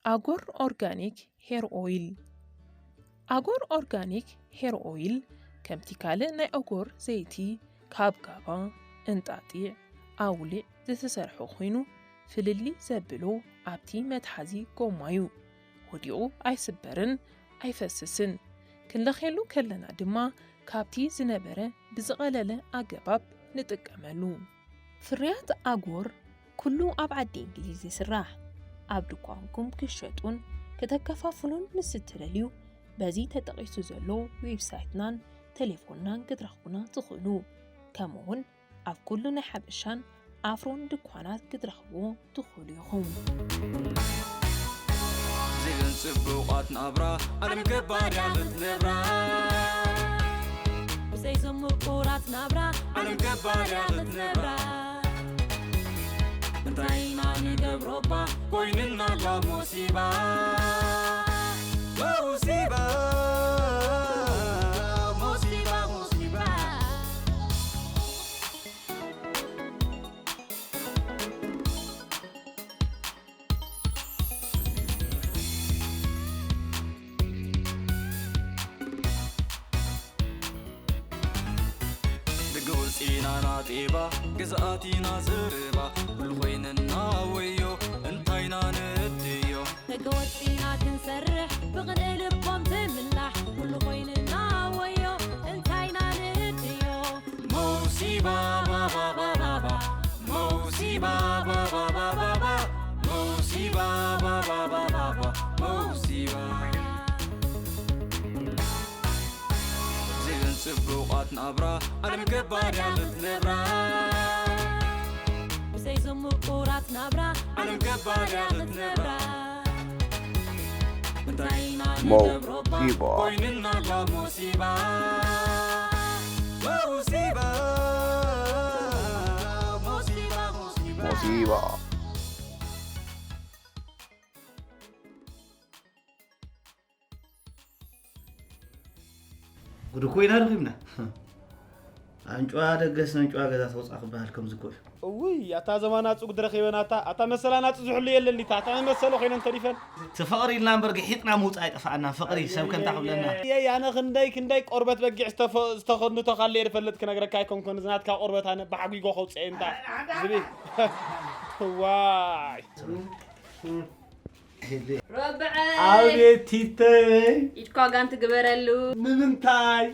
ኣጎር ኦርጋኒክ ሄር ኦይል። ኣጎር ኦርጋኒክ ሄር ኦይል ከምቲ ካልእ ናይ ኣጎር ዘይቲ ካብ ጋባ፣ እንጣጢዕ፣ ኣውሊዕ ዝተሰርሐ ኮይኑ፣ ፍልልይ ዘብሎ ኣብቲ መትሓዚ ጎማ እዩ። ወዲቑ ኣይስበርን ኣይፈስስን። ክንለኽየሉ ከለና ድማ ካብቲ ዝነበረ ብዝቐለለ ኣገባብ ንጥቀመሉ። ፍርያት ኣጎር ኩሉ ኣብ ዓዲ እንግሊዝ ይስራሕ። ኣብ ድኳንኩም ክሸጡን ከተከፋፍሉን ምስ እትደልዩ፣ በዚ ተጠቒሱ ዘሎ ዌብሳይትናን ቴሌፎንናን ክትረኽቡና ትኽእሉ። ከምኡውን ኣብ ኩሉ ናይ ሓበሻን ኣፍሮን ድኳናት ክትረኽብዎ ትኽእሉ ኢኹም። እዚን ጽቡቓት ናብራ ዓለም ገባር እያ ክትነብራ። ብዘይ ዝምቁራት ናብራ ዓለም ገባር እያ ክትነብራ። እንታይ ኢና ንገብሮ እባ ኮይንና ኣላ ሞሲባ። ሞሲባ፣ ሞሲባ፣ ሞሲባ። ደገ ወፂና ናጤባ፣ ግዝኣቲና ዘረባ፣ ኩሉ ኮይንና ወዮ፣ እንታይና ንእድዮ። ደገ ወፂና ክንሰርሕ፣ ብቕንኢ ልቦም ትምላሕ፣ ኩሉ ኮይንና ወዮ፣ እንታይና ንእድዮ። ሞሲባ፣ ባባ፣ ባባ፣ ባባ፣ ሞሲባ፣ ባባ፣ ባባ፣ ባባ፣ ሞሲባ፣ ባባ፣ ባባ፣ ባባ፣ ሞሲባ። እዚን ጽቡቓት ናብራ ዓለም ገባር እያ ክትነብራ። ብዘይ ዝምቁራት ናብራ ዓለም ገባር እያ ክትነብራ። እንታይ ኢና ንገብሮ እባ ሞሲባ። ኮይንና ኣላ ሞሲባ። ሞሲባ፣ ሞሲባ፣ ሞሲባ። ሞሲባ። ጉድ እኮ ኢና ረኺብና። ኣንጭዋ ደገስ ነንጭዋ ገዛ ተውፃእ ክበሃል ከምዚ እኮ እዩ። እውይ፣ ኣታ ዘማን ኣጹ ጉድ ረኺበን ኣታ፣ ኣታ መሰላ ናጹ ዝሕሉ የለን ዲታ፣ ኣታ መሰሎ ኮይነን ተሪፈን። እቲ ፍቕሪ ኢልና እምበር ግሒጥና ምውፃእ ኣይጠፋኣናን። ፍቕሪ ሰብ ከንታ ክብለና። ኣየይ፣ ኣነ ክንደይ ክንደይ ቆርበት በጊዕ ዝተፈ-፣ ዝተኸንቶ ካለ እየ ዝፈልጥ ክነግረካ ኣይኮንኩን፣ ዝናትካ ቆርበት ኣነ ብሓጒጎ ከውፅአ እንታ ዝብል። ዋይ። ረብዐይ! ኣቤት ቲተይ! ኢድኳ ጋንቲ ግበረሉ። ንምንታይ?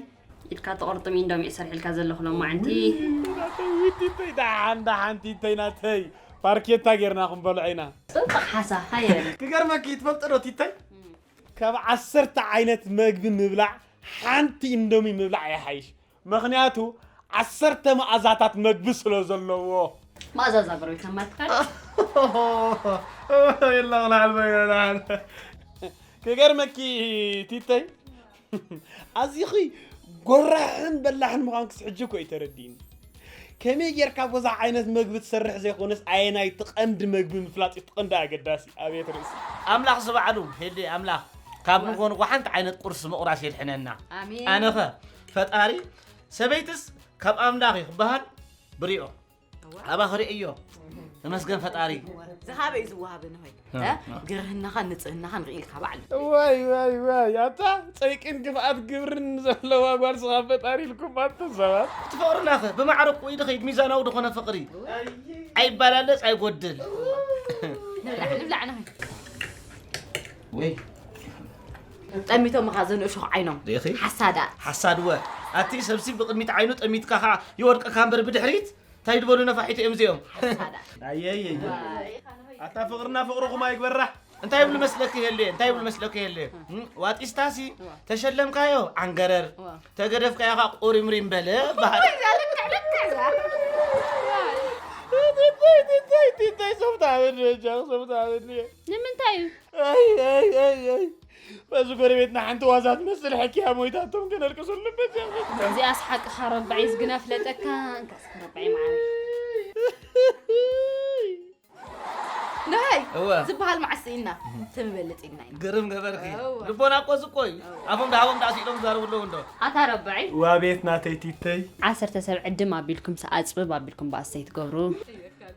ኢድካ ተቆርጥም ኢንዶሚ እየ ሰርሒልካ ዘለኹ ሎማዓንቲ። ውይ፣ ናተይ፣ ውይ፣ ቲተይ፣ ደሓን፣ ደሓን፣ ቲተይ ናተይ። ፓርኬታ ጌርና ክንበልዖ ኢና። ጽብቕ ሓሳብ፣ ሃየ በል። ክገርመኪ፣ ትፈልጢ ዶ ቲተይ? እም። ካብ ዓሰርተ ዓይነት መግቢ ምብላዕ ሓንቲ ኢንዶሚ ምብላዕ ይሓይሽ። ምኽንያቱ ዓሰርተ መኣዛታት መግቢ ስለ ዘለዎ። መኣዛ እዛ ጎረቤትና ማለት ካል? የላ፣ ቁልዓ ልበይ፣ ቁልዓ ልበይ። ክገርመኪ ቲተይ፣ ኣዚኺ ጎራሕን በላሕን ምዃንክስ ሕጂ እኮ እዩ ተረዲእኒ። ከመይ ጌርካ ብዙሕ ዓይነት መግቢ ትሰርሕ ዘይኮነስ፣ ኣየናይ እቲ ቀንዲ መግቢ ምፍላጥ እዩ እቲ ቀንዲ ኣገዳሲ። ኣብየት ርእሲ። ኣምላኽ ዝባዕሉ፣ ሄደ ኣምላኽ፣ ካብ እዋ። ንጎ ንጎ ሓንቲ ዓይነት ቁርሲ ምቑራስ የድሕነና። ኣሜን። ኣነኸ ፈጣሪ ሰበይትስ ካብ ኣምላኽ እዩ ክበሃል ብሪኦ። እዋ። ኣባ ክርእዮ። ተመስገን ፈጣሪ። ዝሃበ እዩ ዝወሃበኒ ሆይ። እ፣ እ፣ እ። ግርህናኻን ንጽህናኻን ርኢልካ ባዕሉ። ዋይ፣ ዋይ፣ ዋይ። ኣታ ጸይቅን ክፍኣት ግብርን ዘለዋ ጓል ስኻ ፈጣሪ ኢልኩም ኣንቱም ሰባት። እቲ ፍቕርናኸ ብማዕረ እኮ እዩ ዝኸይድ፣ ሚዛናዊ ዝኾነ ፍቕሪ። ኣይባላለጽ፣ ኣይጎድል። ንብላዕ፣ ንብላዕ፣ ንኸይድ። ወይ። ጠሚቶምኻ ዘንእሾኽ ዓይኖም። ርኢኺ? ሓሳዳት። ሓሳድ ወ። ኣቲ ሰብሲ ብቕድሚት ዓይኑ ጠሚትካ ኸዓ ይወድቀካ እምበር ብድሕሪት እንታይ ዝበሉ ነፋሒቶ እዮም እዚኦም? ሓሳዳት። ኣየየየ። ዋይ። ኣታ ፍቕርና ፍቕርኹም ኣይግበራ። እንታይ ይብሉ መስለኪ የለ? እንታይ ይብሉ መስለኪ የለ? እም፣ ዋጢስታሲ እዋ። ተሸለምካዮ ዓንገረር፣ እዋ። ተገደፍካዮ ኸዓ ቁሪምሪም በለ በሃል። እዛ ልክዕ፣ ልክዕ እዛ። እንታይ፣ እንታይ፣ እንታይ፣ እንታይ፣ ሶፍት ኣበኒ፣ ጃክ ሶፍት ኣበኒ። ንምንታይ እዩ? ኣይ፣ ኣይ፣ ኣይ፣ ኣይ። በዚ ጎረቤትና ሓንቲ ዋዛ ትመስል ሕክያ ሞይታቶም ከነልቅሱሉ በጃ። እዚኣስ ሓቅኻ ረባዒ ዝግና ፍለጠካ፣ እንካስ ረባዒ መዓረይ። ንሃይ፣ እወ። ዝበሃል መዓስ ስኢንና፣ እህ። ትምበልጥ ኢልና ኢና። ግርም ገበርኪ። እወ። ልቦና እኮ እዚ እኮ እዩ። እወ። ኣፎም ደሃቦም ደኣ ስኢኖም ዝዛረቡ ኣለዉ እንዶ። ኣታ ረባዒ። ዋቤት ናተይ ቲተይ። ዓሰርተ ሰብ ዕድም ኣቢልኩም፣ ኣጽብብ ኣቢልኩም ብኣስተይ ትገብሩ።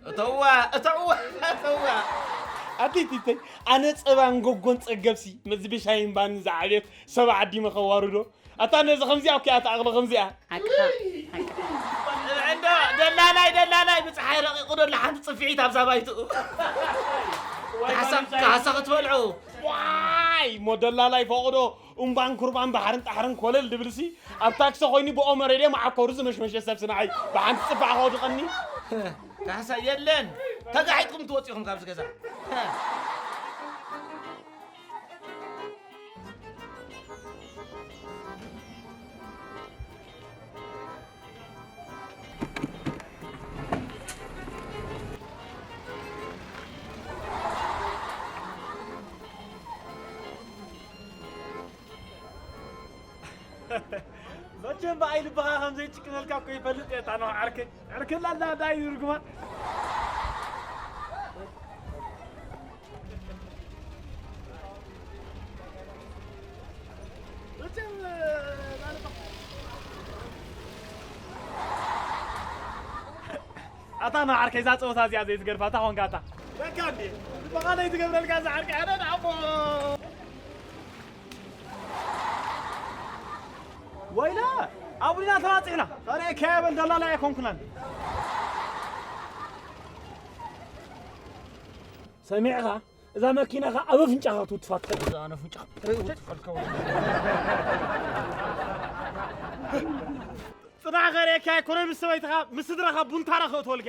እተዋ፣ እተዋ፣ እተዋ። ኣቲቲተይ ኣነ ጸባን ጎጎን ጸገብሲ መዚ ብሻይን ባኒ ዝዓብየት ሰብ ዓዲመ ከዋርዶ ኣታ ነዚ ከምዚኣ እኮ እያ ተኣቕሎ ከምዚኣ ሓቅኻ ሓቅኻ እንዶ ደላላይ ደላላይ ብፀሓይ ረቂቑ ደሎ ሓንቲ ፅፍዒት ኣብዛ ባይትኡ ካሳ ክትበልዑ ዋይ ሞ ደላላይ ፈቕዶ እምባን ኩርባን ባሕርን ጣሕርን ኮለል ድብልሲ ኣብ ታክሲ ኮይኑ ብኦመ ሬድዮ መዓኮሩ ዝመሽመሸ ሰብሲ ንዓይ ብሓንቲ ፅባሕ ከውድቐኒ ካሕሳ የለን ተጋሒጥኩም ትወፅኢኹም ካብዚ ገዛ መቸም ብኣይ ልብኻ ከም ዘይጭቅነልካ እኮ ይፈልጥ እየ ታኖ ዓርከይ ዕርክላ እንዳ እንዳ እዩ ርግማ መቸም ኣታ ና ዓርከይ እዛ ፀወታ እዚኣ ዘይትገድፋ እታ ኾንካ ኣታ በቃ እንዴ ልብኻ ዘይትገብረልካ እዛ ዓርከይ ኣነ ንኣቦ ወይለ ኣብሪና ተባፂሕና ኸርእየካያ በል ደላላ ኣይኮንኩናን ሰሚዕኻ እዛ መኪናኻ ኣብ ኣፍንጫኻ ክትውትፋ ትኽእል እዛ ኣነ ኣፍንጫ ክትውትፈልከው ፅናሕ ኸርእየካ ኣይኮነ ምስ ሰበይትኻ ምስ ስድራኻ ቡንታራ ክእትወልካ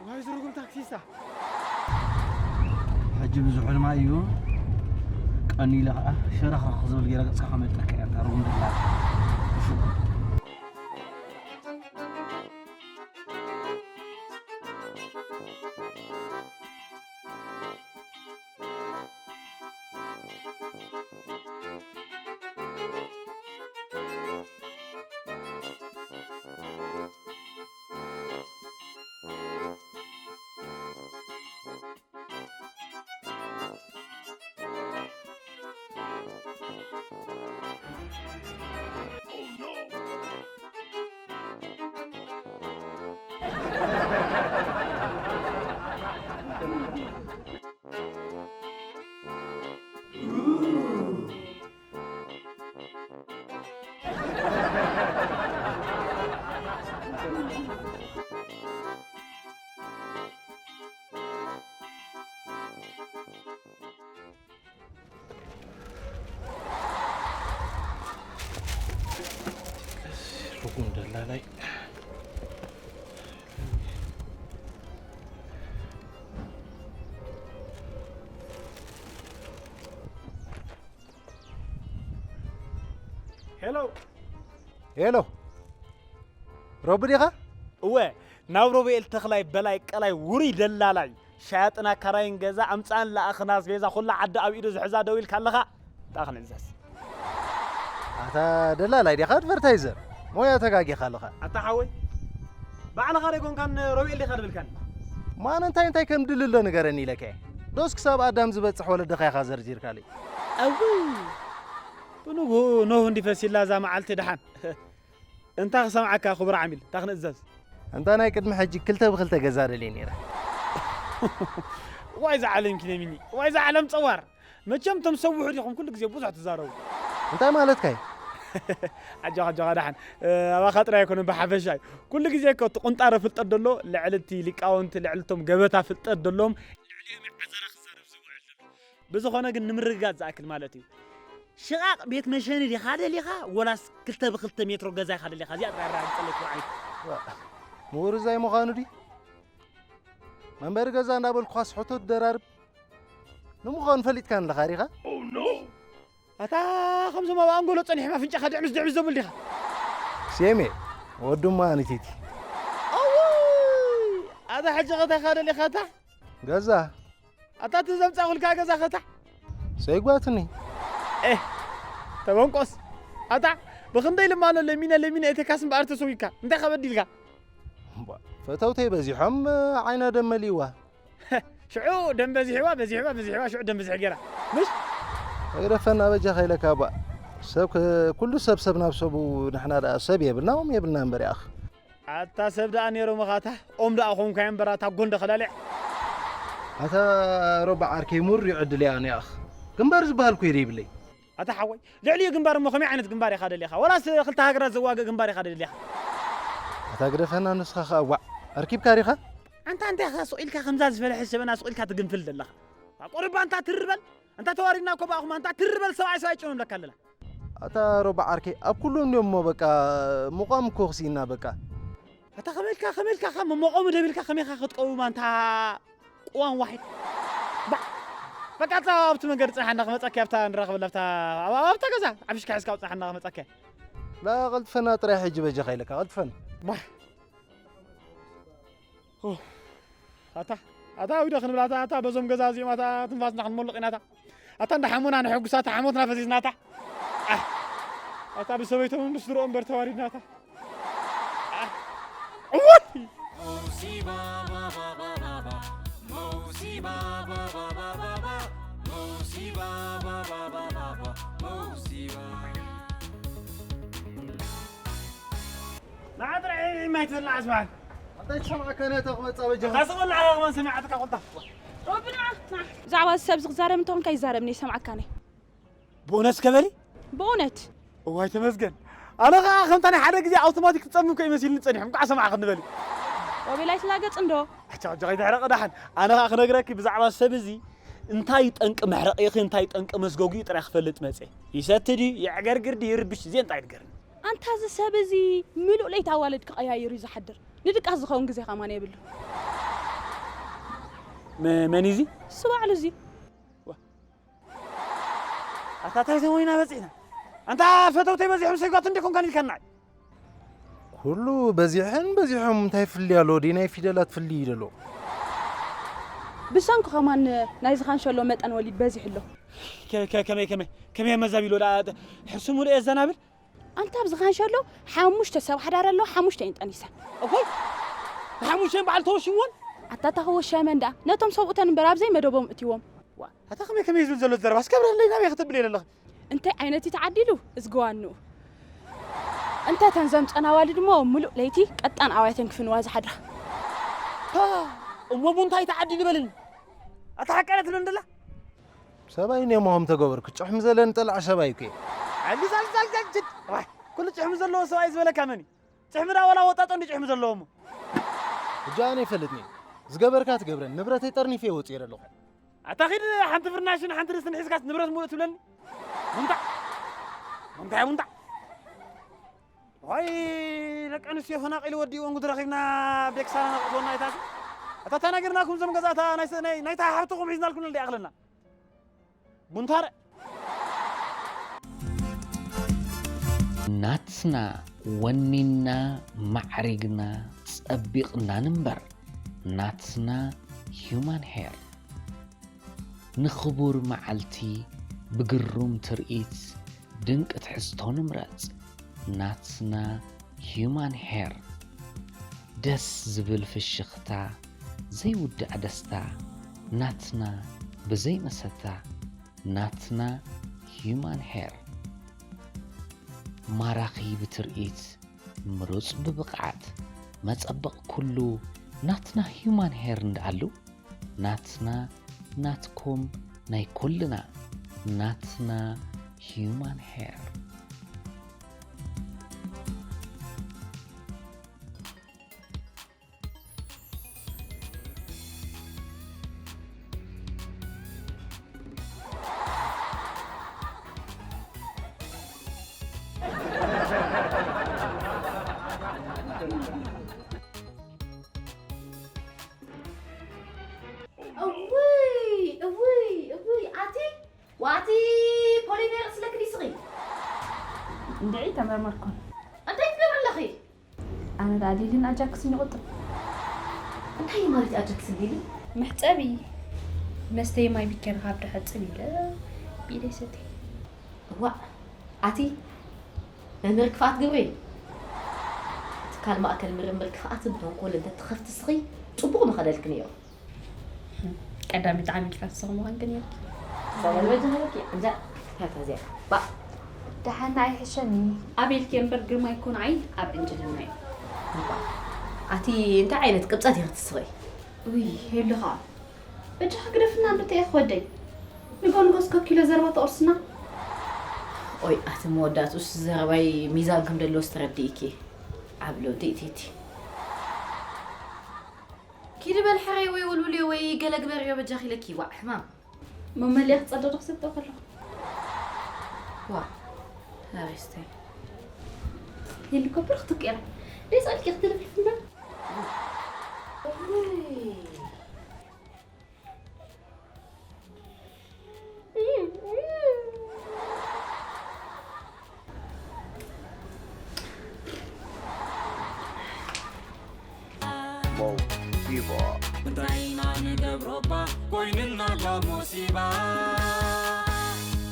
ዋይ ዝርጉም ታክሲስታ ሕጂ ብዙሕ ድማ እዩ ቀኒለ ከዓ ሸረኽረኽ ዝብል ገይረ ገፅካ ከመልጠካ እያ እታ ርጉም ደላ ርጉም ደላላይ ሄሎ ሄሎ ሮቢ ዲኻ? እወ ናብ ሮቤል ተኽላይ በላይ ቀላይ ውሩይ ደላላይ ሻያጥን ኣካራይን ገዛ ኣምጻእን ለኣኽን ኣስቤዛ ኩላ ዓዲ ኣብ ኢዱ ዝሕዛ ደው ኢልካ ኣለኻ እንታይ ክንእዘዝ ኣታ ደላላይ ዲኻ ኣድቨርታይዘር ሞያ ተጋጊኻ ኣለኻ ኣታ ሓወይ ባዕልኻ ደጎንካን ሮቤል ዲኻ ድብልካን ማነ እንታይ እንታይ ከም ድልሎ ንገረኒ ኢለካ ዶስ ክሳብ ኣዳም ዝበጽሕ ወለድኻ ኢኻ ዘርዚርካለይ ኣው ብንጉ ኖህ እንዲፈሲላ እዛ መዓልቲ ደሓን እንታ ክሰምዓካ ክቡር ዓሚል እንታ ክንእዘዝ እንታ ናይ ቅድሚ ሕጂ ክልተ ብክልተ ገዛ ደልየ ነይረ ዋይ ዝዓለም ኪነሚኒ ዋይ ዝዓለም ፀዋር መቸም ተም ሰውሑ ዲኹም ኩሉ ግዜ ብዙሕ ትዛረቡ እንታይ ማለትካ እዩ ኣጆኻ ኣጆኻ ደሓን ኣባኻ ጥራይ ኣይኮነ ብሓፈሻ እዩ ኩሉ ግዜ እኮ እቲ ቁንጣረ ፍልጠት ደሎ ልዕሊ እቲ ሊቃውንቲ ልዕሊ እቶም ገበታ ፍልጠት ደሎም ልዕሊኦም ዓዘራ ክዛረብ ዝውዕል ዘሎ ብዝኾነ ግን ንምርግጋፅ ዝኣክል ማለት እዩ ሽቓቕ ቤት መሸኒ ዲኻ ደሊኻ ወላስ ክልተ ብክልተ ሜትሮ ገዛ ኢኻ ደሊኻ እዚኣ ጥራይ ኣረጋግፀለይ ክቡር ዓሚል ምውርዛይ ምዃኑ ድዩ መንበሪ ገዛ እንዳበልኩኻስ ሕቶ ትደራርብ ንምዃኑ ፈሊጥካኒ ኣለኻ ዲኻ ኣታ ከምዞም ኣብ ኣንጎሎ ፀኒሖም ኣፍንጫኻ ድዕምስ ድዕምስ ዘብል ዲኻ ሴሜ ወዱማ ኣንቲቲ ኣታ ሕጂ ኸታ ኢኻ ደሊኻ እታ ገዛ ኣታ እቲ ዘምጻእኹልካ ገዛ ኸታ ሰይጓትኒ ኤህ ተበንቆስ ኣታ ብኽንደይ ልማኖ ለሚነ ለሚነ እተካስ እምበኣር ተሰዊካ እንታይ ከበዲልካ ፈተውተይ በዚሖም ዓይና ደም መሊእዋ ሽዑ ደም በዚሕዋ በዚሕዋ በዚሕዋ ሽዑ ደም ብዝሒ ገይራ ምሽ ኣይረፈና በጃኻ ኢለካ ባ ሰብ ኩሉ ሰብ ሰብ ናብ ሰቡ ንሕና ደኣ ሰብ የብልና ኦም የብልና እምበር ያኽ ኣታ ሰብ ደኣ ነይሮም ኻታ ኦም ደኣ ኾንኳዮ እምበር ኣታ ጎንደ ኸላልዕ ኣታ ሮባ ዓርከይ፣ ሙር ይዕድል እያ ኒኣኽ። ግንባር ዝበሃል እኮ የብለይ። ኣታ ሓወይ፣ ልዕሊኡ ግንባር እሞ ከመይ ዓይነት ግንባር ኢኻ ደሊኻ? ወላስ ክልተ ሃገራት ዘዋግእ ግንባር ኢኻ ደሊኻ? ኣታ ግደፈና፣ ንስኻ ኸኣ ዋዕ ኣርኪብካ ዲኻ? ኣንታ እንታይ ኢኻ ስቕ ኢልካ ከምዛ ዝፈለሐ ሸበና ስቕ ኢልካ ትግንፍል ዘለኻ? ቁርባ ኣንታ ትርበል፣ ኣንታ ተዋሪድና እኮ ብኣኹም፣ ኣንታ ትርበል ሰብኣይ ሰብኣይ ጭኑ ንብለካ ኣለና። ኣታ ሮባ ዓርከይ፣ ኣብ ኩሎም እንዲዮም እሞ በቃ ምቋም እኮ ክስኢና በቃ። ኣታ ከመልካ፣ ከመልካ፣ ካብ መሞቆሙ ደቢልካ ከመይካ ክትቀውም ኣንታ ቅዋም ዋሒድ። ባ-፣ በቃ ኣታ ኣብቲ መንገዲ ጽንሓና ክመጸካ ኣብታ ንራኸበላ ኣብታ፣ ኣብ-፣ ኣብታ ገዛ ዓብሽካ ሒዝካ ኣብ ጽንሓና ክመጸካ። ላ፣ ቀልጥፈና ጥራይ ሕጂ በጃኻ ኢለካ፣ ቀልጥፈና። ባ-፣ ኦ፣ ኣታ፣ ኣታ ኣውደ ክንብል፣ ኣታ፣ ኣታ በዞም ገዛ እዚኦም፣ ኣታ ትንፋስና ክንመልቕ ኢና፣ ኣታ። ኣታ እንዳ ሓሞና ንሕጉስ፣ ኣታ ሓሞትና ፈዚዝና፣ ኣታ። ኣህ፣ ኣታ ብሰበይቶም ምስ ድሮኦም እምበር ተዋሪድና፣ ኣታ። ኣህ፣ እውይ! ንዓ ጥራይ ዒም ኣይትበል ንዓ ስምዓኒ። ኣንታ ይሰምዓካ ነታ ክመጻ በጃኻ። ካስቕ ንዓ ከማን ሰሚዓትካ ቁልጣፍ። ሮቢ ንዓ፣ ንዓ። ብዛዕባ እዚ ሰብ እዚ ክዛረብ እንተኾንካ ይዛረብኒ፣ ይሰምዓካኒ። ብእውነት ከበሊ? ብእውነት። እዋይ ተመስገን። ኣነ ኸኣ ከምታ ናይ ሓደ ግዜ ኣውቶማቲክ ትጸምም ከይመሲልኒ ጸኒሑ፣ እንቋዕ ሰማዕኽኒ በሊ። ሮቤል ኣይትላገጽ እንዶ። ኣቻ፣ ኣቻ፣ ከይትሕረቂ ደሓን። ኣነ ኸኣ ክነግረኪ ብዛዕባ ሰብ እዚ እንታይ ጠንቂ መሕረቒኺ፣ እንታይ ጠንቂ መስጎጊኡ ጥራይ ክፈልጥ መጽየ። ይሰቲ ድዩ፣ የዕገርግር ድዩ፣ ይርብሽ፣ እዚኤን እንታይ ይድገርኒ። ኣንታ እዚ ሰብ እዚ ምሉእ ለይቲ ኣዋልድ ክቐያይር እዩ ዝሓድር። ንድቃስ ዝኸውን ግዜ ከማን የብሉ። መ-፣ መን እዩ እዚ? እሱ ባዕሉ እዚ። ዋ። ኣታ ታይ ዘወይና በጺሕና? ኣንታ ፈተውተይ በዚሖም ሰይጓት እንዲኹም ካን ኢልካና? ኩሉ በዚሐን በዚሖም እንታይ ፍልይ ኣሎ? ወዲ ናይ ፊደላት ፍልይ ይደሎ። ብሰንኩ ከማን ናይ ዝኻንሸሎ መጠን ወሊድ በዚሑ ኣሎ። ከ-፣ ከ-፣ ከመይ፣ ከመይ፣ ከመይ መዛቢሎ ደኣ ሕርሱ ሙሉእ የዘናብል? ኣንታ ኣብዚ ካንሸሎ ሓሙሽተ ሰብ ሓዳር ኣሎ፣ ሓሙሽተ እየን ጠኒሰን። እኮይ፣ ንሓሙሽተን በዓል ተወሽምወን? ኣታ እታ ክወሸመን ደኣ፣ ነቶም ሰብኡተን እምበር ኣብ ዘይመደቦም እትዎም። ዋ፣ ኣታ ከመይ ከመይ ዝብል ዘሎ ዘረባ? እስከ ኣብረለይ፣ ናበይ ከተብልየ ዘለኺ? እንታይ ዓይነት እዩ ተዓዲሉ? እዝግዋኑ። እንተ ተን ዘምጸና ኣዋልድ እሞ፣ ምሉእ ለይቲ ቀጣን ኣዋያተን ክፍንዋ ዝሓድራ። ፓ፣ እሞ ቡንታ እዩ ተዓዲሉ በልኒ። ኣታ ሓቀለ ትብለኒ ደላ? ሰብኣይ እኔ መሆም ተገበርኩ። ጭሕሚ ዘለኒ ጠላዕ ሰብኣይ እኮ እየ። ኣልዛልዛልዛልጅድ። ዋይ፣ ኩሉ ጭሕሚ ዘለዎ ሰብኣይ ዝበለካ መን እዩ? ጭሕሚ ዳ ወላ ወጣጦ እንዲ ጭሕሚ ዘለዎ እሞ? እጃ ኣነ ይፈልጥኒ። ዝገበርካ ትገብረን። ንብረተይ ጠርኒፈ ወፂኤ ኣለኹ። ኣታ ኺድ ሓንቲ ፍርናሽን ሓንቲ ርስትን ሒዝካስ ንብረት ሙሉእ ትብለኒ? ሙንታ። ሙንታ፣ ሙንታ። ዋይ፣ ደቂ ኣንስትዮ ፈናቒሉ ወዲእወን ጉድ ረኺብና፣ ቤክሳና ነቕትወና ኣይታሲ። ኣታ ተናጊርናኩም ዞም ገዛእታ ናይ ስ-፣ ናይ፣ ናይታ ሃብትኹም ሒዝናልኩም እንዲ ኣኽለና። ቡንታረ። ናትና ወኒና ማዕሪግና ጸቢቕና ንንበር። ናትና ሂዩማን ሄር። ንኽቡር መዓልቲ ብግሩም ትርኢት ድንቂ ትሕዝቶ ንምረጽ። ናትና ሂዩማን ሄር። ደስ ዝብል ፍሽኽታ፣ ዘይውዳእ ደስታ። ናትና ብዘይ መሰታ። ናትና ሂዩማን ሄር። ማራኺ ብትርኢት፣ ምሩጽ ብብቕዓት፣ መጸበቕ ኩሉ ናትና ሂዩማን ሄር እንደኣሉ። ናትና፣ ናትኩም፣ ናይ ኩልና። ናትና ሂዩማን ሄር። እውይ፣ እውይ፣ እውይ፣ ኣቲ፣ ዋቲ ፖሊነር ስለክ ዲስኺ? እንድዒ ተመርመርኩን። እንታይ ትገብሪ ኣለኺ? ኣነ ደኣ ሊልን ኣጃክስን ይቕጥም። እንታይ እዩ ማለት ኣጃክስን ሊልን? መሕጸቢ። መስተይ ማይ ቢኬር ካብ ድሕጽብ ኢለ ብኢደይ ሰትየ። እዋእ፣ ኣቲ መምህር ክፍኣት ገብሬ፣ ትካል ማእከል ምርምር ክፍኣትን ተንኮልን እንተትኸፍቲ እስኺ ጽቡቕ ምኸደልኪ ነይሩ። ቀዳሚት ዓሚልካ ንስኺ ምዃንኪ ነይርኪ። ሰበል በጃ ሃበኪ፣ እንጃ፣ እንታይ እታ እዚኣ? ባእ። ደሓን ንዓይ ይሕሸኒ። ኣቤልኪ እምበር ግርማይ እኮ ንዓይ ኣብ ዕንጅልና እዩ። እባ፣ ኣቲ እንታይ ዓይነት ቅብጸት ኢኺ ትስኺ? ውይ፣ ሄሉ ኸኣ። በጃኻ ግደፍና እንዶ ተይ ወደይ። ንጎ ንጎ እስከ ኪሎ ዘረባ ተቑርስና። ኦይ፣ ኣቲ መወዳእትኡስ ዘረባይ ሚዛን ከም ደለዎ ዝተረድእኪ። ዓብ ለውጢ እቲ እቲ። ኪዲ በል ሕረይ ወይ ውልውልዮ ወይ ገለ ግበርዮ በጃኺ ኢለኪ፣ ዋዕ ሕማም። መመልያ ክጸደዶ ክሰጥኦ ከለኹ። ዋዕ፣ ኣሬስተይ። ሄሊኮፕተር ክትቀይራ። ደስ ኣልኪ ክትልፍልፍ እምበር። ሞሲባ። እንታይ ኢና ንገብሮ እባ ኮይንና ኣሎ ሞሲባ።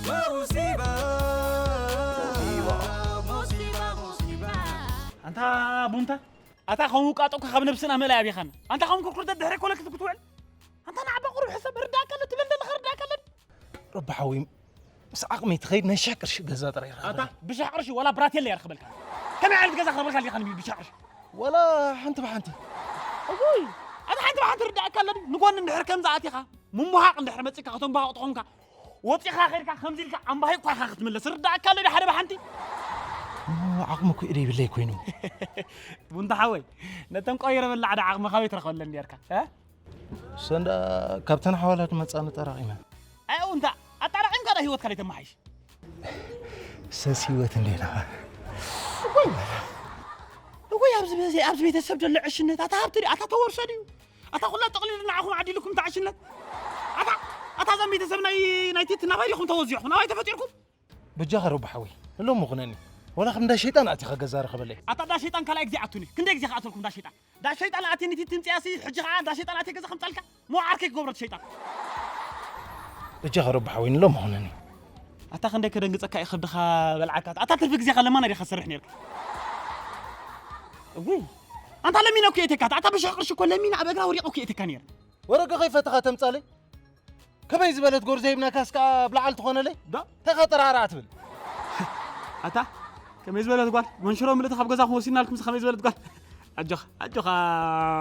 ሞሲባ። ሞሲባ፣ ሞሲባ። ኣንታ ቡንታ፣ ኣታ ከምኡ ቃጦ እኮ ካብ ነብስና ምእላይ ኣብይኻና። ኣንታ ከም ኩርኩር ደድሕሪ ኮለክት ክትውዕል። ኣንታ ንዓባ ቁሩብ ሕሰብ፣ ርዳእካ ኣሎ ትብል ዘለኻ ርዳእካ ኣሎ። ረቢ ሓወይ፣ ምስ ዓቕመይ ትኸይድ ናይ ሽሕ ቅርሺ ገዛ ጥራይ ኣታ ረኸበለይ። ብሽሕ ቅርሺ ዋላ ብራቴላ እየ ረኽበልካ። ከመይ ዓይነት ገዛ ክረኽበልካ ዲኻ ንብል ብሽሕ ቅርሺ? ዋላ ሓንቲ ብሓንቲ። እውይ፣ ኣታ ሓንቲ ብሓንቲ ርዳእካ ኣሎ ድዩ? ንጎኒ እንድሕር ከምዛ ኣቲኻ፣ ምሙሃቕ እንድሕር መጺእካ፣ ከቶም ምሃቕ ተኾንካ፣ ወጺኻ ኸይድካ ከምዚ ኢልካ ኣምባሂቕ እኳ ኢኻ ክትምለስ። ርዳእካ ኣሎ ድዩ ሓደ ብሓንቲ? እሞ ዓቕሚ እኮ ኢደ ይብለይ ኮይኑ። ቡንታ ሓወይ፣ ነተን ቆይረ በላዕ ዳ ዓቕሚ ካበይ ትረኽበለን ኔርካ? እ? ሰንዳ ካብተን ሓዋላት መጻኒ ጠራቒመ። ኣይ፣ ኣው እንታ ኣጣራቒምካ ዳ ህይወትካ ደይተመሓይሽ? ሰስ ህይወት እንዴና። እወይ፣ እወይ፣ ኣብዚ ቤ-፣ ኣብዚ ቤተሰብ ዘሎ ዕሽነት ኣታ ሃብቲ ድዩ? ኣታ ተወርሶ ድዩ? ኣታ ኩላ ጠቕሊሉ ንዓኹም ዓዲልኩም እታ ዕሽነት? ኣታ፣ ኣታ እዛ ቤተሰብ ናይ፣ ናይ ቲቲ ናባይ ዲኹም ተወዚዕኹም? ናባይ ተፈጢርኩም? በጃኻ ረቡ ሓወይ፣ ንሎሚ ኩነኒ። ወላ ከም እንዳ ሸይጣን ኣቲኻ ገዛ ርኸበለይ። ኣታ እንዳ ሸይጣን ካልኣይ ግዜ ኣቱኒ። ክንደይ ግዜ ክኣተልኩም እንዳ ሸይጣን? እንዳ ሸይጣን ኣትየኒ ቲቲ ምጽኣሲ፣ ሕጂ ኸኣ እንዳ ሸይጣን ኣትየ ገዛ ከምጻልካ? ሞ ዓርከይ ክገብሮ እቲ ሸይጣን። በጃኻ ረቡ ሓወይ፣ ንሎሚ ኩነኒ። ኣታ ክንደይ ከደንግጸካ እዩ ከብድኻ በልዓካ። ኣታ ትርፊ ግዜኻ ለማና ዲኻ ትሰርሕ ኔርካ? እውይ። ኣንታ ለሚነ እኮ የእተካ። ኣታ ብሽሕ ቅርሺ እኮ ለሚነ ኣብ እግራ ወዲቐ እኮ የእተካ ኔረ። ወረቀ ከይፈተኻ ተምጻለይ? ከመይ ዝበለት ጎርዞ ሂብናካስ ከኣ ኣብ ላዕሊ ትኾነለይ? ዶ? እንታይ ከጠራርኣ ትብል? ኣታ ከመይ ዝበለት ጓል? መንሽሮ ምልእቲ ካብ ገዛኹም ወሲድናልኩምስ ከመይ ዝበለት ጓል? ኣጆኻ፣ ኣጆኻ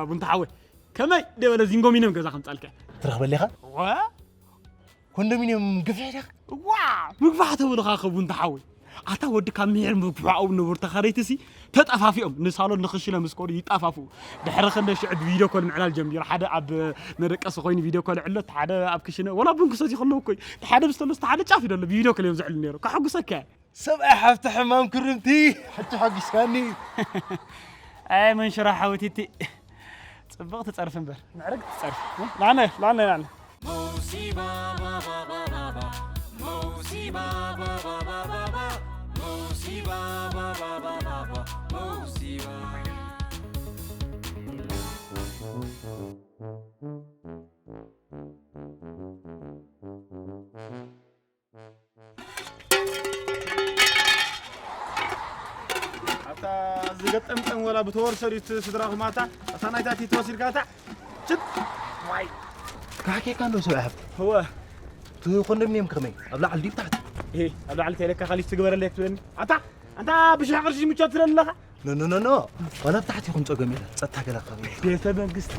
ቡንታ ሓወይ። ከመይ ደበለ ዚንጎሚኖም ገዛ ከምጻልካ? ትረኽበለኻ? ወ? ኮንዶሚንየም ግፍሕ ዲኻ? ዋ! ምግፋሕ ተብልኻ ከ ቡንታ ሓወይ። ኣታ ወዲ ካብ ምሒር ምግፍሑ ኣብኡ ነበሩ ተኻረይትሲ ተጠፋፊኦም ንሳሎን ንኽሽነ ምስ ከዱ ይጠፋፍኡ። ድሕሪ ክንደ ሽዑ ብቪድዮ ኮል ምዕላል ጀሚሩ። ሓደ ኣብ መደቀሲ ኮይኑ ቪድዮ ኮል ይዕሎ፣ እቲ ሓደ ኣብ ክሽነ ወላ ቡን ክሰትዩ ከለዉ እኮ እዩ። እቲ ሓደ ምስ ተሎ፣ እቲ ሓደ ጫፍ ይደሎ ብቪድዮ ኮል እዮም ዝዕሉ ነይሮም። ከሐጉሰካ እየ። ሰብኣይ ሓፍቲ ሕማም ክርምቲ፣ ሕጂ ሓጒስካኒ። ኣይ መንሽሮ ሓወቲቲ፣ ጽብቕ ትጸርፊ እምበር፣ ምዕርግ ትጸርፊ። ላነ፣ ላነ፣ ላነ። موسيبا بابا بابا بابا. موسيبا بابا بابا بابا. موسيبا بابا بابا بابا. موسيبا. ኣታ ዝገጠምጠም ወላ ብተወርሰ ድዩ እቲ ስድራኹም ኣታ? ኣታ ናይታ ቲቲ ወሲድካ ኣታ? ችት! ዋይ! ካሕኬካ እንዶ ሰብኣይ ሃብቲ? እወ። እቲ ኮንዶሚንየም ከመይ? ኣብ ላዕሊ ድዩ ብታሕቲ? እሄ፣ ኣብ ላዕሊ ተይለካ ካሊስ ትግበረለይ ትብለኒ? ኣታ! ኣንታ ብሽሕ ቅርሺ ምቾት ትብለኒ ኣለኻ? ኖ፣ ኖ፣ ኖ፣ ኖ። ዋላ ብታሕቲ ይኹን ጸገም የለን። ጸጥታ ገለ ከመይ? ቤተ መንግስቲ፣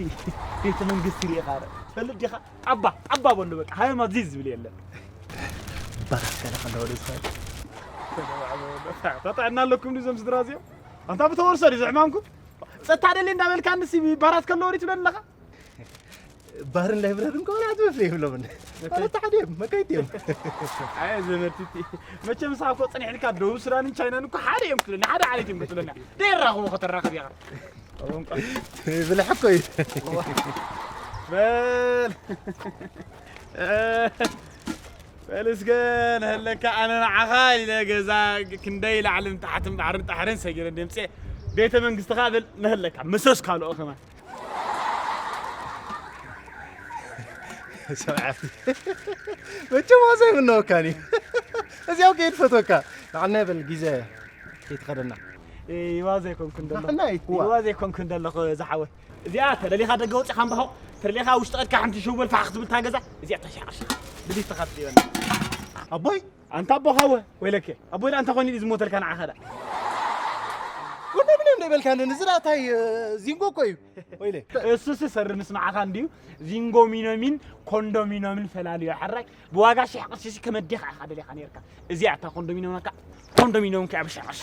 ቤተ መንግስቲ ርኢኻ ረ። ትፈልጥ ዲኻ? ጣባ፣ ጣባ በሉ በቃ። ሃይማ ዚዝ ዝብል የለን። ባራት ገለ ከለወደ ዝኸእል። ተጠዕና ኣለኩም ድዩ እዞም ስድራ እዚኦም? ኣንታ ብተወርሶ ድዩ ዝሕማምኩም? ጸጥታ ደልየ እንዳበልካ ንሲ ባራት ከለወ ድዩ ትብለኒ ኣለኻ? ባርን ላይብረርን ከሆነ ኣትመስል የብሎምን። ማለት ሓደ እዮም፣ መካይት እዮም። ኣየ ዘመድቲ፣ መቸም ንስኻ እኮ ጽኒሕ ኢልካ ደቡብ ሱዳንን ቻይናን እኮ ሓደ እዮም ክትብለኒ፣ ሓደ ዓሌት እዮም ክትብለኒ። ደይ ራኽቦ ከተራኽብ ኢኻ። ብልሕ እኮ እዩ። በል። በል እስከ ንህለካ ኣነ ንዓኻ ኢለ ገዛ ክንደይ ላዕልን ታሕትን ባሕርን ጣሕርን ሰጊረ ደምጽኤ ቤተ መንግስትኻ በል ንህለካ ምሰስ ካልኦ ከማን። ሰብዓቲ መቸም ዋዛ ይምነወካኒ። እዚያው ከይድ ፈቶካ ንዓና ይበል ግዜ ከይትኸደና። ይዋዘ ይኮንኩ እንደሎ ናሕና ይዋ ይዋዘ ይኮንኩ እንደሎ ዝሓወ እዚኣ ተደሊኻ ደገ ወፂኻ እምባሆ ተደሊኻ ውሽጢ ቀድካ ሓንቲ ሽወል ፋሕ ክትብል ታገዛ እዚኣ ተሻቕሽ ብሊት ተኻትል ይበና ኣቦይ ኣንታ ኣቦኻ ወ ወይለከ ኣቦይ ኣንታ ኾይኑ ዝሞተልካ ንዓኻ ዳ ኮንዶሚንየም ይበልካ እንደ ንዝራእታይ ዚንጎ እኮ እዩ። ወይለ። እሱስ ሰር ምስማዕኻ እንድዩ። ዚንጎ ሚኖሚን ኮንዶሚኖምን ፈላልዮ ሕራይ። ብዋጋ ሽሕ ቅርሺ ሲ ከመዴኻ ኢኻ ደሊኻ ነርካ። እዚኣ እታ ኮንዶሚኖምካ ኮንዶሚኖምካ ኣብ ሽሕ ቅርሺ።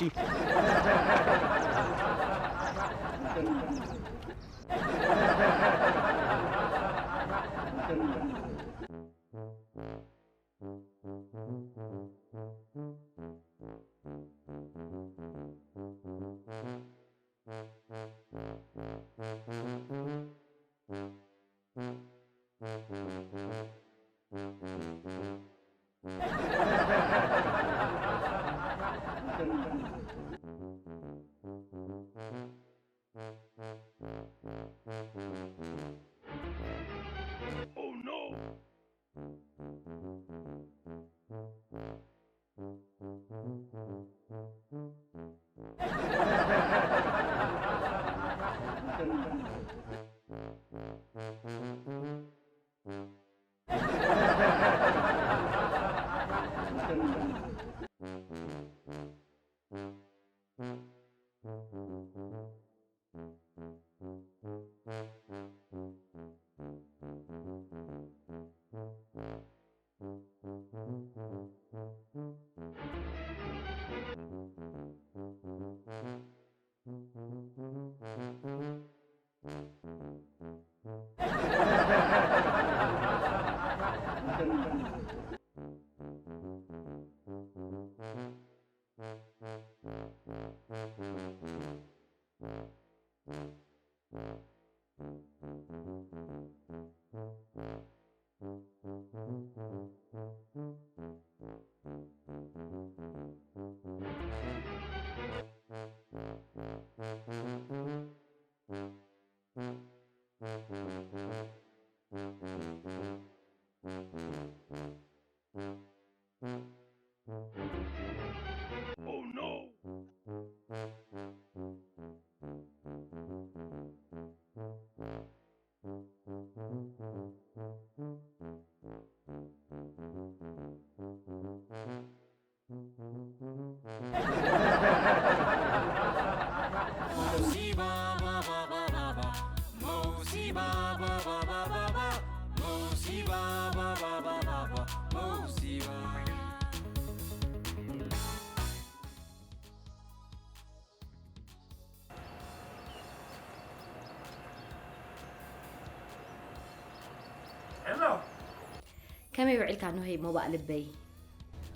ከመይ ውዒልካ ኖሄ ሞባእ ልበይ?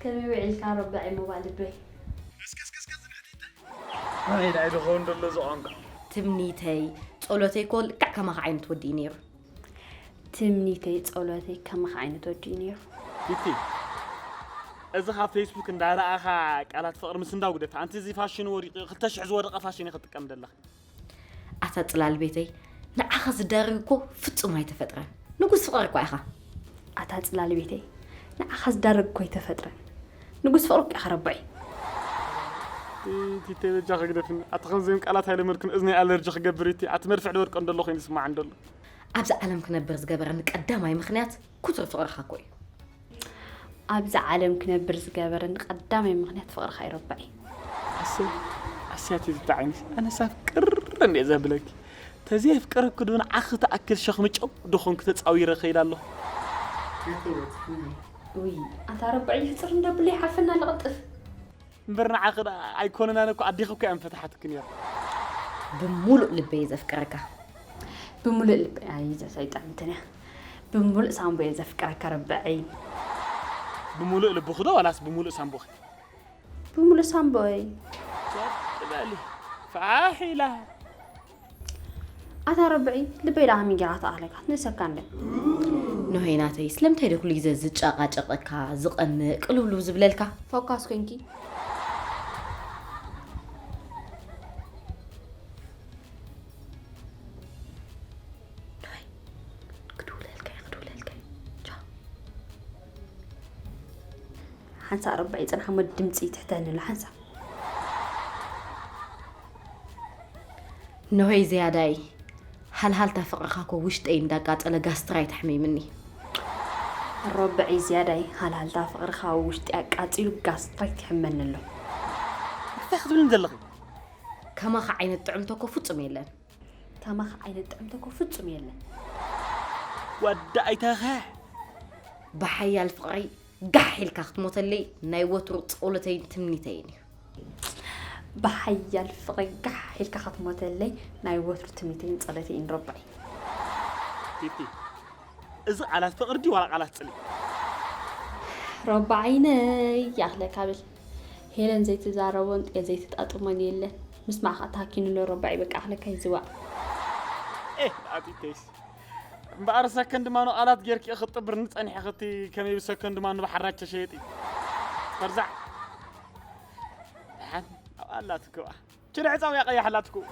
ከመይ ውዒልካ ረባዒ ሞባእ ልበይ? ኣይ፣ ናይ ድኸውን ደሎ ዝቐንካ። ትምኒተይ፣ ጸሎተይ እኮ ልክዕ ከማኻ ዓይነት ወዲ እዩ ነይሩ። ትምኒተይ፣ ጸሎተይ ከማኻ ዓይነት ወዲ እዩ ነይሩ። ቢቲ፣ እዚ ካብ ፌስቡክ እንዳረኣኻ ቃላት ፍቕሪ ምስ እንዳጉደት፣ ኣንቲ እዚ ፋሽን ወዲቑ፣ ክልተ ሽሕ ዝወደቐ ፋሽን እዩ ክትጥቀም ደለኻ። ኣታ ጽላል ቤተይ፣ ንዓኻ ዝዳረግ እኮ ፍጹም ኣይተፈጥረን። ንጉስ ፍቕሪ እኳ ኢኻ። ኣታ ጽላል ቤተይ፣ ንዓኻ ዝዳረግ እኮ ኣይተፈጥረን። ንጉስ ፍቕሪ እኮ ኢኻ ረባዒ። ቲተይ በጃ ክግደፍኒ። ኣቲ ከምዚኦም ቃላት ኣይለመድኩን፣ እዝነይ ኣለርጂ ክገብር እቲ፣ ኣቲ መድፍዕ ድወድቀ እንደሎ ኮይኑ ይስማዓኒ ደሎ። ኣብዚ ዓለም ክነብር ዝገበረኒ ቀዳማይ ምኽንያት ክቱር ፍቕርኻ እኮ እዩ። ኣብዚ ዓለም ክነብር ዝገበረኒ ቀዳማይ ምኽንያት ፍቕርኻ እዩ ረባዒ። ኣሰይ፣ ኣሰይ ኣቲ ዝጣዕሚስ፣ ኣነስ ኣፍቅር እንድየ ዘብለኪ። ተዘየፍቀረኪ ዶ ንዓኺ ትኣክል ሸኽሚ ጨው ዶ ኾንኩ ተጻዊረ ከይደ ኣለኹ? ውይ፣ ኣታ ረባዒ ሕጽር እንደብሎ ይሓልፈና ኣሎ ቅልጥፍ። እምበር ንዓኺ ደኣ ኣይኮነናን እኮ ኣዴኺ እኮ እያ ምፈትሓትኪ ነይራ። ብምሉእ ልበይ እየ ዘፍቅረካ። ብምሉእ ልበይ፣ ኣይ፣ እዛ ሰይጣን እንትን እያ። ብምሉእ ሳንቦ እየ ዘፍቅረካ ረበዐይ። ብምሉእ ልብኺ ዶ ዋላስ ብምሉእ ሳንቦኺ? ብምሉእ ሳንቦይ። ሸጥ በሊ። ፋሕ ኢላ። ኣታ ረብዒ፣ ልበይ ደኣ ከመይ ጌራ ትኣኽለካ? ንሰካ እንደ። ኖሄ ናተይ፣ ስለምንታይ ዶ ኩሉ ግዜ ዝጨቓጨቐካ፣ ዝቐንእ፣ ቅልውልው ዝብለልካ? ፎካስ ኮንኪ። ኖሄ፣ ክድውለልካ እየ፣ ክድውለልካ እየ። ቻው። ሓንሳእ ረብዒ ጽንሓ እሞ ድምጺ ትሕተኒ ኣሎ፣ ሓንሳእ። ኖሄ ዝያዳይ፣ ሃልሃልታ ፍቕርኻ እኮ ውሽጠይ እንዳቃጸለ ጋስትራይት ኣሕሚምኒ። ረብዒ ዝያዳይ፣ ሃልሃልታ ፍቕርኻ ውሽጠይ ኣቃጺሉ ጋስትራይት ይሕመኒ ኣሎ። እንታይ ክትብልኒ ዘለኺ? ከማኻ ዓይነት ጥዕምቶ እኮ ፍጹም የለን። ከማኻ ዓይነት ጥዕምቶ እኮ ፍጹም የለን። ወዲ ኣይተኸ ብሓያል ፍቕረይ ጋሕ ኢልካ ክትሞተለይ ናይ ወትሩ ጸሎተይን ትምኒተይን እዩ። ብሓያል ፍቕሪ ጋሕ ኢልካ ክትሞተለይ ናይ ወትሩ ትምኒተይን ጸሎተይን ረባይ። ቲቲ፣ እዚ ቃላት ፍቕሪ ድዩ ዋላ ቃላት ጽልኢ? ረባዓይነይ ይኣኽለካ ብል። ሄለን ዘይትዛረቦን ጤል ዘይትጣጥሞን የለን። ምስማዕ ከዓ ታኪኑሎ ረባዒ በቃ ኣኽለካ ይዝዋዕ። ኤ ኣቲተይስ እምበኣር ሰከንድ ማኖ ቃላት ጌርኪ ክትጥብር ንጸኒሐ ክቲ ከመይ ብሰከንድ ማኖ ብሓራቸ ሸየጢ ፈርዛዕ ሓን ኣብ ኣላት ክዋ ችነ ዕጻው ያቀያሕላት ክው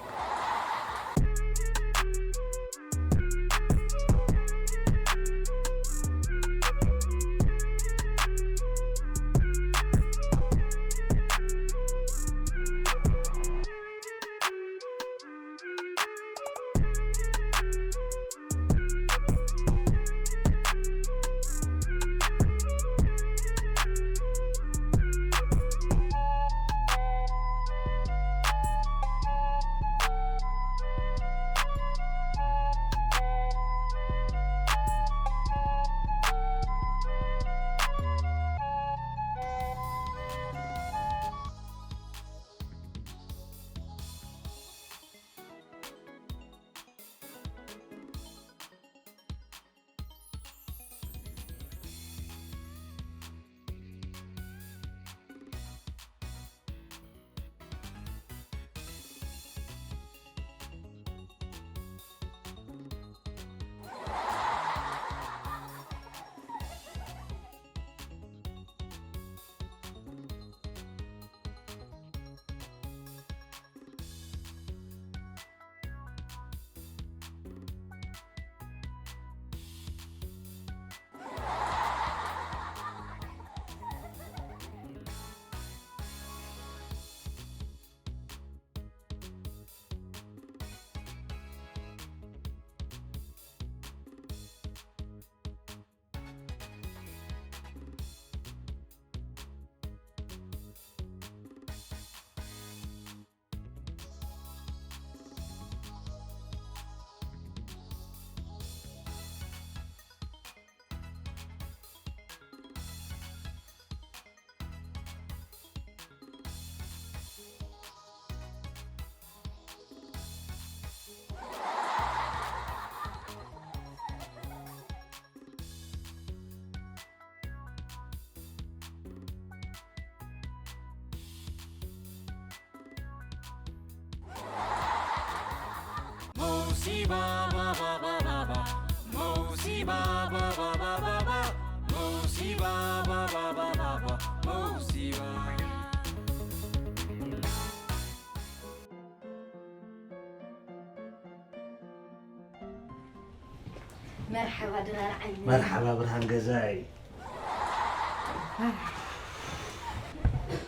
መርሓባ ድራር ዓይነይ። መርሓባ ብርሃን ገዛይ።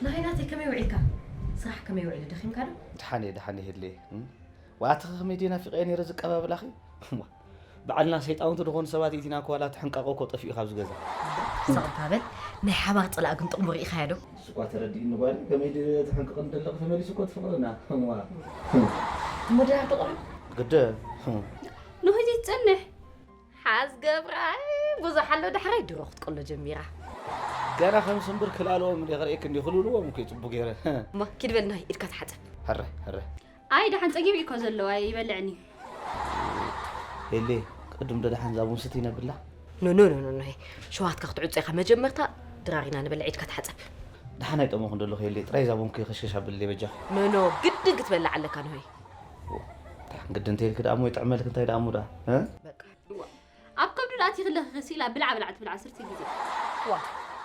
ናይ ናተይ ከመይ ውዒልካ? ስራሕ ከመይ ውዒሉ? ደኺምካ ዶ? ደሓን እየ ደሓን እየ ህድለየ። ዋኣትኺ ከመይ ድየ ናፊቐዮ ነይረ ዝቀባብላኺ። በዓልና ሰይጣውንቲ ዝኾኑ ሰባት ኢቲና እኮ ዋላ እቲ ሕንቃቆ እኮ ጠፊኡ ካብዚ ገዛ። ስቕ እባ በል። ናይ ሓባር ጽላእ ግን ጥቕሙ ርኢኻዮ ዶ? ንሱ እኳ ተረዲኡኒ ጓለይ፣ ከመይ ድየ ትሕንቅቕኒ ዘለኺ ተመሊሱ እኮ እቲ ፍቕርና። እዋ። እሞ ድራር ትቕርብ? ግደ። ንህዚ ትጸንሕ። ሓዝ ገብራይ ብዙሕ ኣሎ ዳሕራይ ድሮ ክትቀሎ ጀሚራ። ገና ከም ስምብር ክላልዎም እንደ ክርእየክ እንዲ ክልልዎም እኮ እዩ ጽቡቅ ገይረ። እሞ ኪድ በል ናይ ኢድካ ተሓጸብ። ሕረ ሕረ። ኣይ ደሓን ጸጊቡ እኮ ዘለዋ ይበልዕኒ። ኤሌ ቅድም ዶ ደሓን ዛቡን ስቲ ነብላ። ኖ ኖ ኖ ኖ ኖ ሸዋትካ ክትዕጾ ኢኻ መጀመርታ ድራሪና ንበልዕ ኢድካ ተሓጸብ። ደሓን ኣይጠመኹን ደለኹ ኤሌ ጥራይ ዛቡን ከይኸሽከሽ ኣብልለይ በጃኺ። ኖ ኖ ግድን ክትበልዕ ኣለካ ንሆይ። ግድን እንተይልክ ደኣ እሞ ይጥዕመልክ እንታይ ደኣ እሞ ደኣ። በቃ እዋ ኣብ ከብዱ ደኣ ኣቲኽለኺ ከሲላ ብልዓ ብልዓ ትብል ዓሰርተ ግዜ። ዋ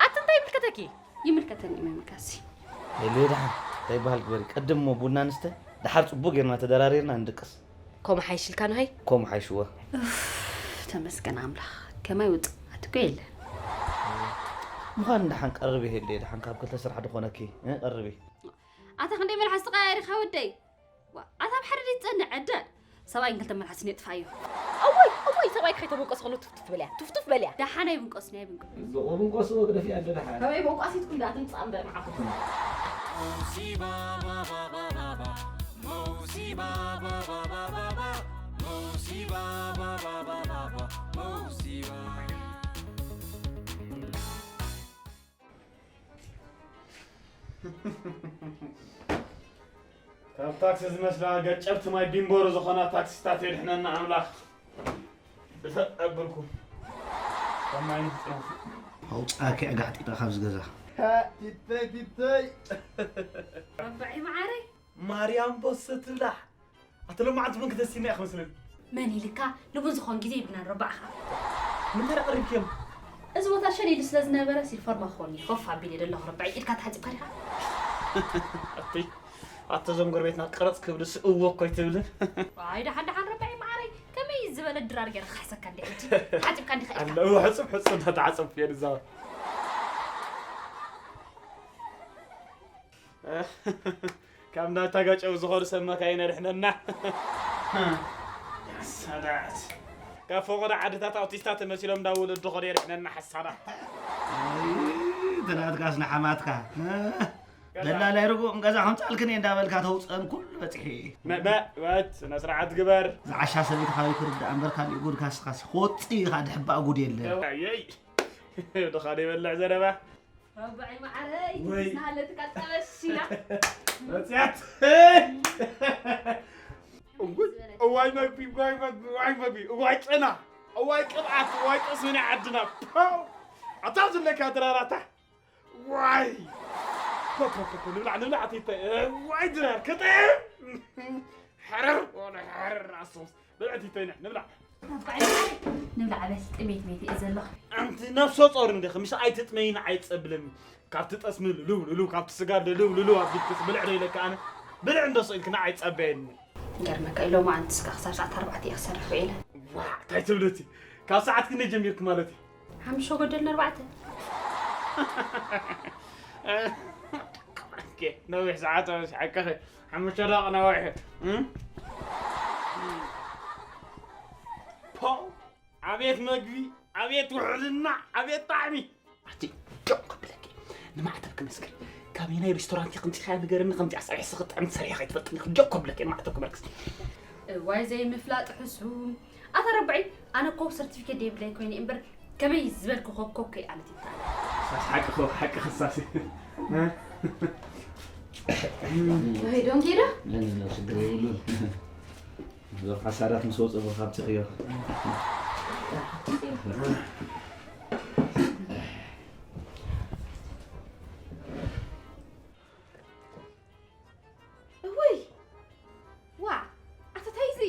ኣቲ እንታይ ይምልከተኪ? ይምልከተኒ እዩ መምካሲ። ሄሉየ ደሓን እንታይ ይበሃል ግበሪ ቅድም እሞ ቡና ንስተ ደሓር ጽቡቕ ጌርና ተደራሪርና ንድቅስ። ከምኡ ሓይሽልካ ንኸይ? ከምኡ ሓይሽዎ። ኡፍ ተመስገን ኣምላኽ ከማይ ውጽእ ኣትኮ የለን። ምዃን ደሓን ቀርቢ ሄሉየ ደሓን ካብ ክልተ ስራሕ ድኾነኪ እ ቀርቢ። ኣታ ክንደይ መልሓስ ተቐያይርኻ ወደይ? ዋ፣ ኣታ ኣብ ሓደ ድዩ ትጸንዕ ዕደ? ሰብኣይን ክልተ መልሓስን የጥፍኣዮ። እወይ እወይ ሰብኣይ ከይተበንቀስ ከሎ ቱፍቱፍ በልያ ቱፍቱፍ በልያ። ደሓን ኣይብንቀስን ኣይብንቀስን። ዝቑርንቀስዎ ግደፍያ እንደ ደሓን። ከመይ በንቋሲት ኩላ ትምጻእ እምበር ንዓኹም። Musiba, ba, ba, ba, ba, ba. Mosiba, ba, ba, ba, ba, ba. Mosiba, ba, ba, ba, ba, ba. Mosiba. ካብ ታክሲ ዝመስላ ገጨብቲ ማይ ቢምቦሮ ዝኾና ታክሲታት የድሕነና ኣምላኽ። ብሰጥ ኣብልኩም። ካብ ማይ ንፍጽም። ኣውጻእኪ ኣጋዕጢጣ ካብዚ ገዛ። ቲተይ፣ ቲተይ። ረባዒ መዓረይ። ማርያም ቦሰ ትብላዕ። ኣቲ ሎማዓንቲ ቡን ክተስቲና ኢኻ መስለኒ። መን ኢልካ? ንቡን ዝኾን ግዜ የብልናን ረባዕኻ። ምንታይ ደኣ ቀሪብክዮም? እዚ ቦታ ሸሊሉ ስለ ዝነበረ ሲልፈርማ ክኾን እዩ። ኮፍ ኣቢለ ዘለኹ ረባዒ። ኢድካ ተሓጺብካ ዲኻ? ኣቲ፣ ኣቲ እዞም ጎረቤትና ቅርጽ ክብልስ እወ እኮ ኣይትብልን። ኣይ ደሓን ደሓን ረባዒ መዓረይ። ከመይ ዝበለ ድራር ገይረ ክሓሰካ እንዲ ሕጂ? ተሓጺብካ እንዲኻ ኢድካ። ኣለ፣ እወ ሕጹብ ሕጹብ እንዳተሓጸብኩ እየ ዝዛወር። ካብ ናታ ጋጨው ዝኾኑ ሰብ መካይን ኣድሕነና። ሰላት። ካብ ፈቐዶ ዓድታት ኣውቲስታ ተመሲሎም እንዳወለዱ ኾደ የድሕነና ሓሳዳ። ኣይ፣ ትናትካስ ንሓማትካ። ደላላይ ርጉም ገዛ ከምጻልክን እየ እንዳበልካ ተውጸን ኩሉ በጽሒ። መ-፣ መ-፣ ወት፣ ስነ ስርዓት ግበር። ዝዓሻ ሰበይቲ ካበይ ክርዳእ እምበር ካሊእ ጉድካ ስኻስ ክወጽእ ኢኻ ድሕባእ ጉድ የለን። ኣየይ። ድኻ ዘይበልዕ ዘረባ። ረባዒ መዓረይ፣ ወይ። ንስና ሃለትካ ጠበስ ኢላ። መጽያት። እዋይ፣ እዋይ መግቢ፣ እዋይ መግቢ፣ እዋይ መግቢ፣ እዋይ ጨና፣ እዋይ ቅብኣት፣ እዋይ ጠስሚ ናይ ዓድና። ፓው! ኣታ ዘለካ ድራራታ። ዋይ! ፖ፣ ፖ፣ ፖ፣ ፖ፣ ንብላዕ፣ ንብላዕ፣ ኣቲ ይታይ። እዋይ ድራር፣ ክጥዕም! ሕርር፣ ወላ ሕርር፣ ኣሶስ። ብልዕቲ ተይነ ንብላ። ኣባይ ንብላ በል፣ ጥሜት ሜት እየ ዘለኹ። ኣንቲ ነፍሰ ጾር እንዲኺ፣ ምሽ ኣይትጥመይኒ፣ ኣይትጸብለኒ። ካብቲ ጠስሚ ልልው ልልው፣ ካብቲ ስጋ ልልው ልልው ኣቢልኪ ብልዕ ዶ ኢለካ ኣነ? ብልዕ እንዶ ስኢልክና ኣይጸበየኒ። ገርመካ እዩ፣ ሎማዓንቲ ስጋ ክሳብ ሰዓት ኣርባዕተ እየ ክሰርሕ ውዒለ። ዋዕ፣ እንታይ ትብሊ እቲ? ካብ ሰዓት ክንደይ ጀሚርኪ ማለት እዩ? ሓሙሽተ ጎደል ንኣርባዕተ። ኦኬ፣ ነዊሕ ሰዓት፣ ነዊሕ ሰዓት፣ ሓሙሽተ ደቂቕ ነዊሕ። እም? ፖ፣ ኣቤት መግቢ፣ ኣቤት ውሕልና፣ ኣቤት ጣዕሚ። ኣቲ ጆክ ክብለኪ፣ ንማዕተብ ክመስክር። ካበየናይ ሬስቶራንት ከምፂኻያ ንገርኒ፣ ከምዚኣ ፀብሒ ስኽትዕም ሰሪሐ ከይትፈልጥኒ፣ ጆክ ክብለኪ፣ ንማዕተብ ክመልክስ። እዋይ ዘይምፍላጥ ሕሱም። ኣታ ረብዒ፣ ኣነ እኮ ሰርቲፊኬት ደይብለይ ኮይነ እምበር፣ ከመይ ዝበልኩ ኮኮ ከይ ኣነ ትብታ። ሳስ ሓቂ ኮ፣ ሓቂ ክሳሲ። ወይ ዶንጌዳ? ኖ፣ ኖ፣ ኖ፣ ችግር የብሉን። እዞም ሓሳዳት ምስ ወፁ ካብቲ ክዮ። እውይ! ዋዕ! ኣታ ታይ እዚ?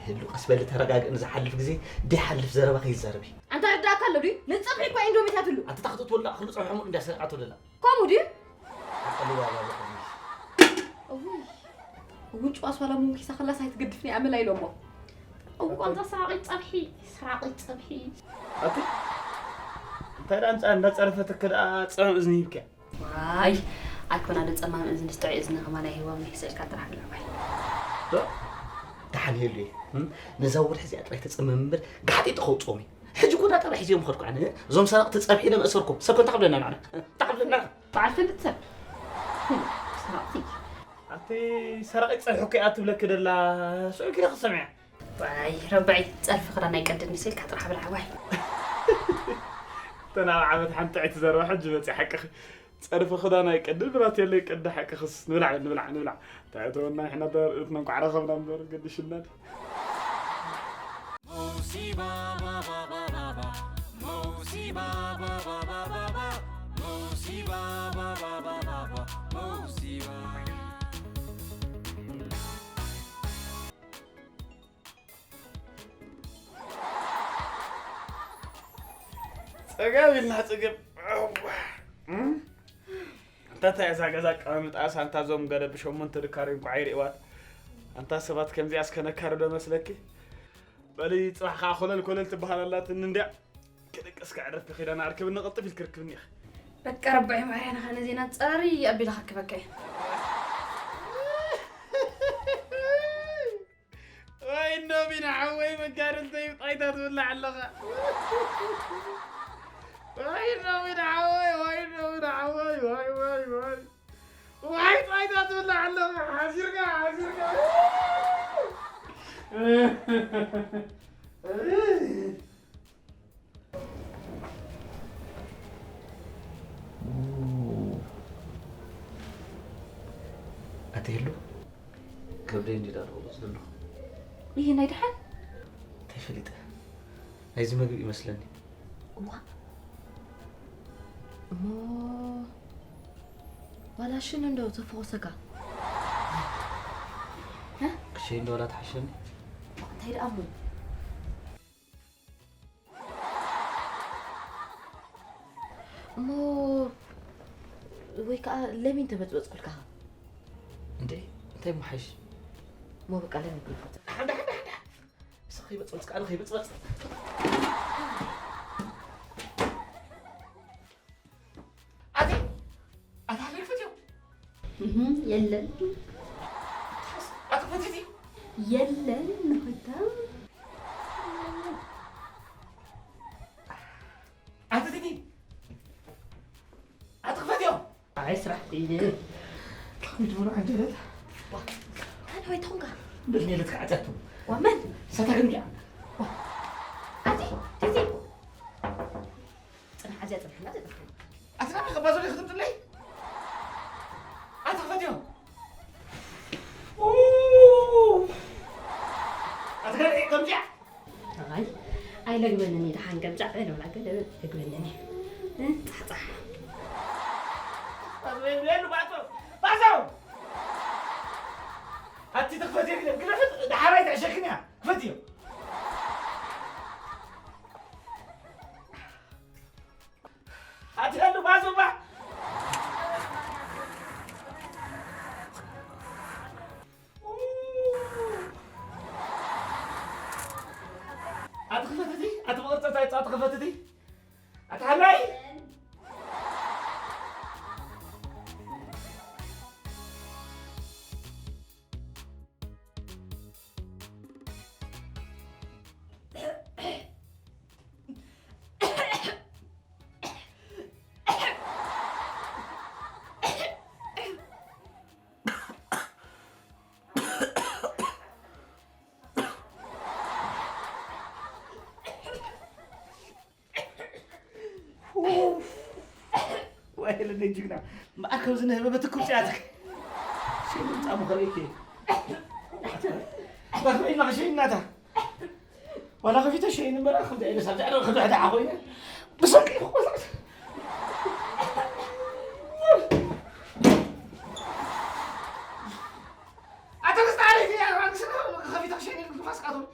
ህሉ ቀስ በሊ ተረጋግእ፣ ንዝሓልፍ ግዜ ደይሓልፍ ዘረባ ከይዛረቢ። ኣንታ ርዳእካ ኣሎ ድዩ? ንጸብሒ እኮ ኢንዶሚታት ኣሉ። ኣንታ ታኽቱ ትወልዳ ክሉ ጸብሒ ሙሉ እንዲያ ሰሪቓቶ ደላ። ከምኡ ድዩ? ዓቕሊ ዋላ ዘቕሊ። እውይ። እውን ጭዋስ ዋላ ሙንኪሳ ከላስ ኣይትገድፍኒ ኣመላ ኢሎሞ። እው፣ ኣንታ ሰራቒት ጸብሒ፣ ሰራቒት ጸብሒ። ኣቲ፣ እንታይ ደኣ እንዳ ጸረፈትኪ ደኣ ጸማም እዝኒ ሂብኪያ? ዋይ፣ ኣይኮና ዶ ጸማም እዝኒ፣ ጥዑይ እዝኒ ከማን ኣይህቦም፣ ስእልካ ጥራሕ ብላ ዋይ። ዶ? ደሓን ይህሉ እየ። እም? ነዛ ወርሒ እዚኣ ጥራይ ተጸመም እምበር፣ ጋሕጢጥ ከውጽኦም እዩ። ሕጂ እኮ እንዳጠባ ሒዘዮም ኸድኩ ኣነ። እዞም ሰረቕቲ ጸብሒ ኢለ መእሰርኩም። ሰብ ከ እንታይ ክብለና ንዓና? እንታይ ክብለና? በዓል ፍልጥ ሰብ። ሰረቕቲ። ኣቲ ሰረቒት ጸብሒ እኮ እያ ትብለኪ ደላ። ስዑ ኪደ ክሰምዐ። ዋይ፣ ረባዒ ጸርፊ ክዳን ኣይቀድድን ስኢልካ ጥራሕ ብላ፣ ዋይ። ተናብ ዓመት ሓንቲ ጥዕይቲ ዘረባ ሕጂ መጽያ ሓቅኺ። ጸርፊ ክዳን ኣይቀድድ፣ ብራቴለ ይቀድድ፣ ሓቅኽስ። ንብላዕ፣ ንብላዕ፣ ንብላዕ። እንታይ እተወና፣ ንሕና ዶ ርእይትና እንቋዕ ረኸብና እምበር፣ ገዲሽና ድዩ? ጸገብ ኢልና ጸገብ። እዋ። እም? እንታታይ እዛ ገዛ ኣቀማምጣ ሳንታ ዞም ገለ ብሸሞንተ ድካሪ እንኳ ኣይርእዋት። ኣንታ ሰባት ከምዚኣ እስከ ነካሪ ዶ መስለኪ? በሊ ጽባሕ ከኣ ኮለል ኮለል ትበሃል ኣላትኒ እንድያ። ክድቅስ ከዕርፍ ኪዳን ኣርክብኒ፣ ቅልጥፍ ኢልኪ ርክብኒ ኢኺ። በቃ ረባዒ ማርያ፣ ንኻ ነዜና ጸራሪ ኣቢለ ከርክበካ እየ። ወይ ኖቢ ንሓወይ መጋድልተይ ብጣይታ ትብላዕ ኣለኻ። ወይ ኖቢ ንሓወይ፣ ወይ ኖቢ ንሓወይ፣ ወይ፣ ወይ፣ ወይ። ወይ ኣትህሉ ከብደይ እንዲ ዳርጎ ዘሎ። ይህ ናይ ደሓን እንታይ ፈሊጠ? ናይዚ መግቢ ይመስለኒ። እዋ። እሞ ዋላ ሽን እንዶ ተፈወሰካ? እ? ክሸይ እንዶ ዋላ ተሓሸኒ? እንታይ ደኣ እሞ? እሞ ወይ ከዓ ለሚን ተበፅበፅኩልካ። እንዴ እንታይ መሓሽ? እሞ በቃ ለሚን ኩልካ። ሓንዳ ሓንዳ ሓንዳ። እሱ ከይበፅበፅ ከዓ ከይበፅበፅ። ኣቲ ኣቲ ሓለይ ክፈትዮ። እህ፣ የለን። ኣቲ ፈትቲ። የለን ንሆይታ። ኣቲ ቲቲ ኣቲ ክፈትዮ። ኣይ ስራሕ ኢለ። ከመይ ትብሉ ዓንጀለት? ዋ፣ ካን ሆይ ትኹንካ? በልኔለት ከዓጫቱ። ዋ፣ መን? ሰታ ግምጃ። ኣቲ ቲቲ። ጽንሕ፣ ኣዚኣ ጽንሕ፣ ናበይ ጽንሕ? ኣቲ ናበይ ከባዞ ዲኺ ትምጽለይ? ኣቲ ክፈትዮ። ኡ! ኣቲ ገለ ከምዚኣ? ኣይ፣ ኣይለግበንን እዩ፣ ደሓን ገምጫዕ በል፣ ወላ ገለ በል፣ ለግበንን እዩ። እ፣ ጻሕጻሕ። ባዞ፣ ባዞ! ኣቲ ትኽፈትዮ ግለፍት፣ ደሓራይ ትዕሸክን እያ። ክፈትዮ። ኣትኸሉ ባዙባ። ኣትኸፈትቲ፣ ኣትመቕርፀታ ይፃ ኣትኸፈትቲ። ኣትሃላይ። ዋይ ለለይ ጅግና፣ መኣከብ ዝንህበ በትኩም ጽያትክ። ሽይ ምምጻእ ምኸርእኪ። ባክበይ ናኽሽይ እናታ። ዋላ ከፊተ ሸይን እምበር፣ ከምዚ ዓይነት ኣብ ዛዕባ ክድሕድሓ ኮይነ ብሰንኪ ክቆሳዕስ። ኣቶ ክስታለይ፣ ኣንክስና ከፊተ ሸይን ንፋስ ካቶም።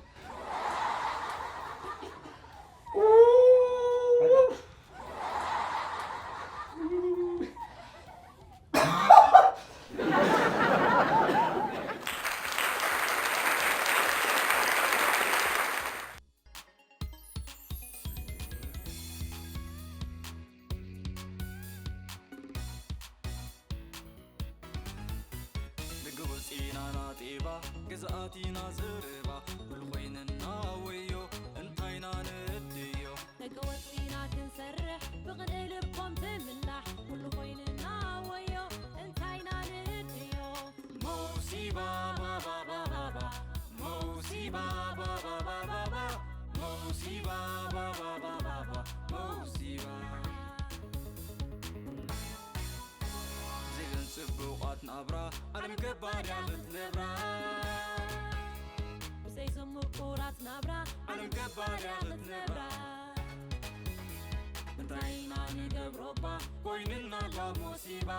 ንግብፂ ኢና ናጤባ፣ ግዝኣት ኢና ዘረባ፣ ኩሉ ኮይንና ወዮ፣ እንታይና ንእድዮ። ንግብፂ ኢና ክንሰርሕ፣ ብቕንኢ ልቦም ትምላሕ፣ ኩሉ ኮይንና ወዮ፣ እንታይና ንእድዮ። መውሲባ ባባባባባ፣ መውሲባ ባባባባባ፣ መውሲባ ባባባባባ፣ መውሲባ። ብዘይዘን ጽቡቓት ናብራ፣ ዓለም ከባድ እያ ክትነብራ። ብዘይዞም ምቁራት ናብራ፣ ዓለም ከባድ እያ ክትነብራ። እንታይ ኢና ንገብሮ እባ፣ ኮይንና እባ ሞሲባ።